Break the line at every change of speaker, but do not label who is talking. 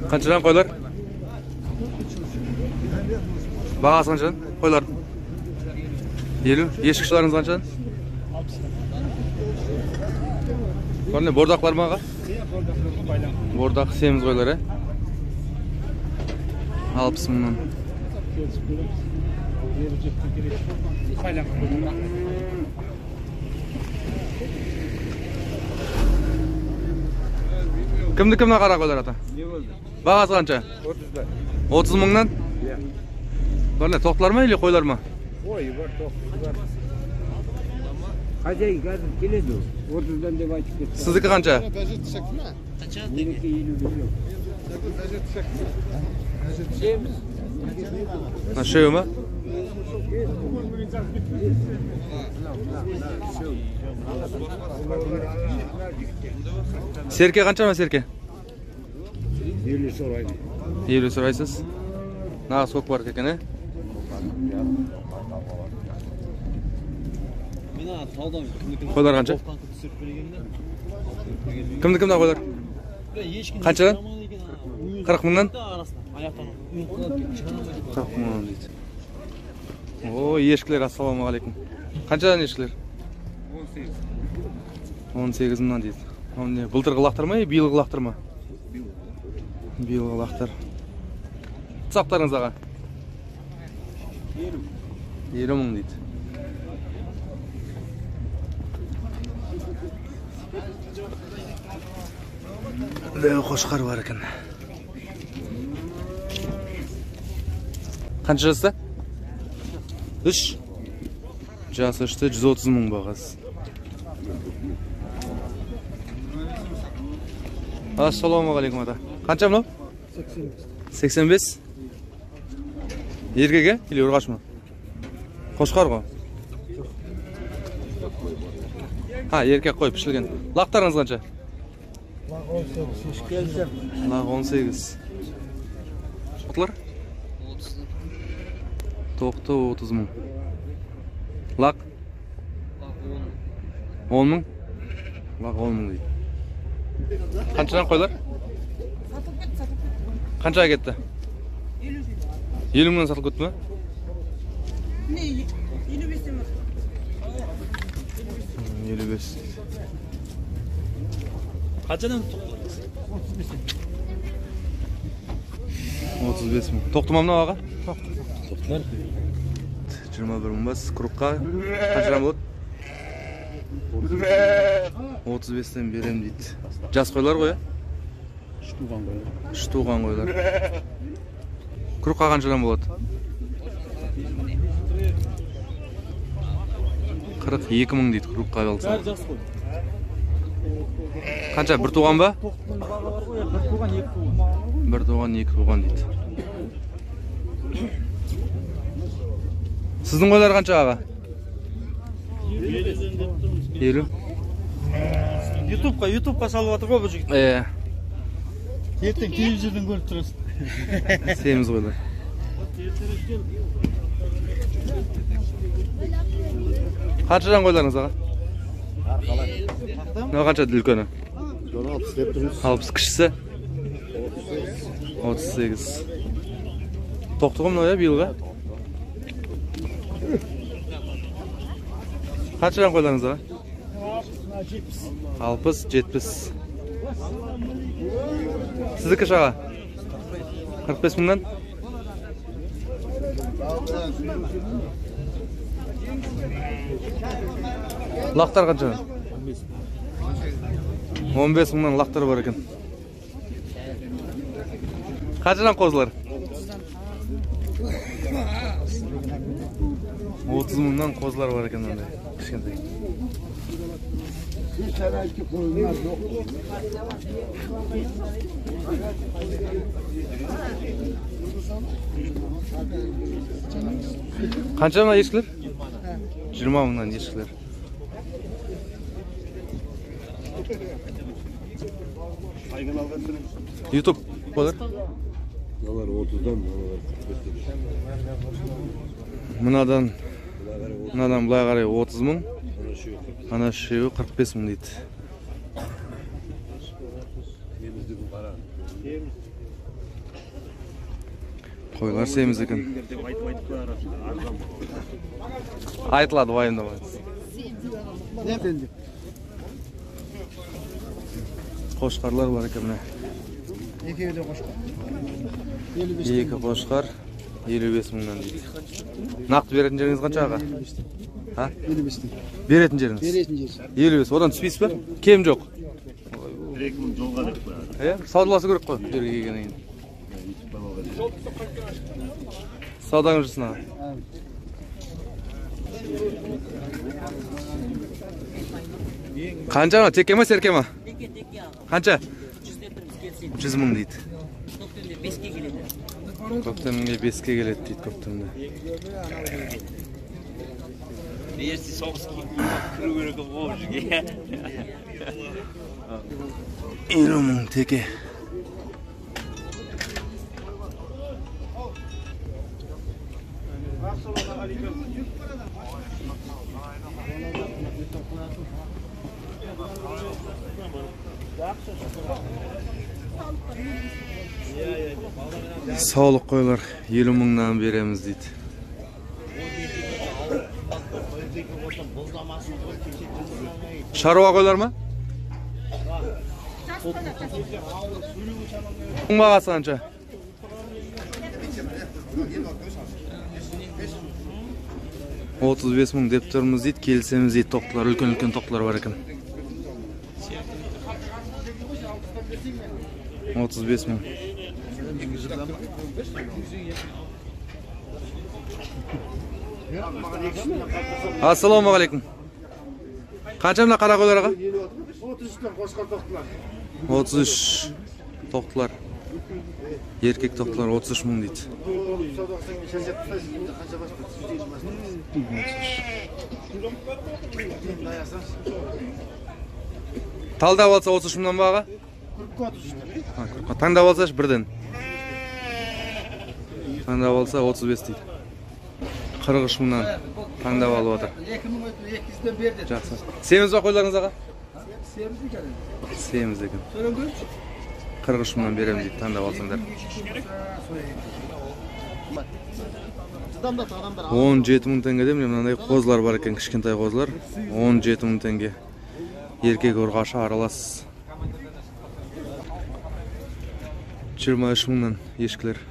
Қаншадан қойлар? Бағасы қаншадан? Қойлар. 50. Ешкішілеріңіз қаншадан? 60. Не, бордақлар ма аға? Бордақ семіз қойлар, ә? 60 мыңнан. Кімді кімді қара қойлар ата? Бағасы қанша? 30 мыңнан? Бар не, тоқтылар ма или қойлар ма?
Қой бар, тоқты бар. Хозяин қазір келеді, 30-дан деп айтып кетті.
Сіздікі қанша?
Менікі 55.
Мына үшеуі ма? Серке қанша ма серке?
50 сұрайды.
50 сұрайсыз. Нағыз көкпар екен, ә? Қойлар қанша? Кімді кімді қойлар? Қаншадан? 40 мыңнан? 40 мыңнан дейді. О, ешкілер, ассалаумағалейкум. Қаншадан ешкілер?
18.
18 мыңнан дейді. Не, былтырғы лақтар ма, биылғы лақтар ма? Биылғы лақтар. Тұсақтарыңыз аға? 50 мың дейді. Дәу қошқар бар екен. Қанша жаста? 3. Жасы 3-те 130 мың бағасы. Ассалаумағалейкум ата. Қанша мынау? 85. Еркек, или ұрғашы ма? Қошқар ғой. Ha, еркек қой, пішілген. Лақтарыңыз қанша?
Лақ 18.
Лақ 18. Тоқтылар? Тоқты 30 мың. Лақ? 10 мың. Лақ 10 мың дейді. Қаншадан қойлар? Қаншаға кетті? 50 мыңнан сатылып кетті ме?
Не, 55-тен бар.
55.
Қаншадан тоқты?
35 мың. Тоқты ма мынау аға?
Тоқты. Тоқтылар.
21 мың бас. Кругқа қаншадан болады? 35-тен берем дейді. Жас қойлар ғой, ә?
Үш туған қойлар.
Үш туған қойлар. Кругқа қаншадан болады? 42 мың дейді кругқа алса.
Бәрі жас қой.
Қанша, бір туған ба?
Тоқтының бағы бар ғой, бір туған, екі туған.
Бір туған, екі туған дейді. Сіздің қойлар қанша аға? 50.
Ютубқа салып жатыр ғой бұл жігіт.
Е.
Ертең телевизордан көріп тұрасың.
Семіз қойлар. Қаншадан қойларыңыз аға? Мынау қанша үлкені?
60 деп тұрмыз.
60, кішісі? 38. Тоқты ғой мынау, иә, биылғы? Қаншадан қойларыңыз аға? 60, 70. Сіздікі шаға? 45 мыңнан? Лақтар қанша? 15 мыңнан лақтар бар екен. Қаншадан қозылар? 30 мыңнан қозылар бар екен мынандай кішкентай. Қанша мына ешкілер? 20 мыңнан ешкілер. Ютуб қойлар?
Мыналар 30-дан, мыналар 45-тен.
Мынадан Мынадан былай қарай 30 мың. Ана үшеуі 45 мың дейді. Қойлар семіз екен. Айтылады, уайымдамаңыз. Қошқарлар бар екен міне.
Екеуі де қошқар.
Екі қошқар 55 мыңнан дейді. Нақты беретін жеріңіз қанша аға? Ha?
55-тен.
Беретін жеріңіз?
Беретін жер.
55. Одан түспейсіз ба? Кем жоқ.
2 мың жолға деп қояды.
Иә, саудаласу керек қой жерге келгеннен кейін. Саудаңыз жүрсін аға. Қанша ана? Теке ма, серке ма?
Теке, теке аға.
Қанша?
100 литріміз келсін.
100 мың дейді.
Көктемде 5-ке келеді.
Көктемге 5-ке келеді дейді көктемде.
Ерсе соғыс кіру керек ғой бұл жерге.
50 мың теке. Саулық қойлар 50 мыңнан береміз дейді. Шаруа қойлар ма? Бағасы қанша? 35 мың деп тұрмыз дейді, келісеміз дейді. Тоқтылар, үлкен-үлкен тоқтылар бар екен. 35 мың. Ассалаумағалейкум. Қанша мына қара қойлар аға?
33-тен қошқар тоқтылар.
33 тоқтылар. Еркек тоқтылар 33 мың дейді. Талдап алса 33 мыңнан ба аға? Таңдап алсашы бірден. Таңдап алса 35 дейді. 43 мыңнан таңдап алып отыр.
2200-ден берді.
Жақсы. Семіз ба қойларыңыз аға?
Семіз екен.
Семіз екен. 43 мыңнан беремін дейді, таңдап алсаңдар. 17 мың теңгеде міне мынандай қозылар бар екен, кішкентай қозылар. 17 мың теңге. Еркек ұрғашы аралас. 23 мыңнан ешкілер.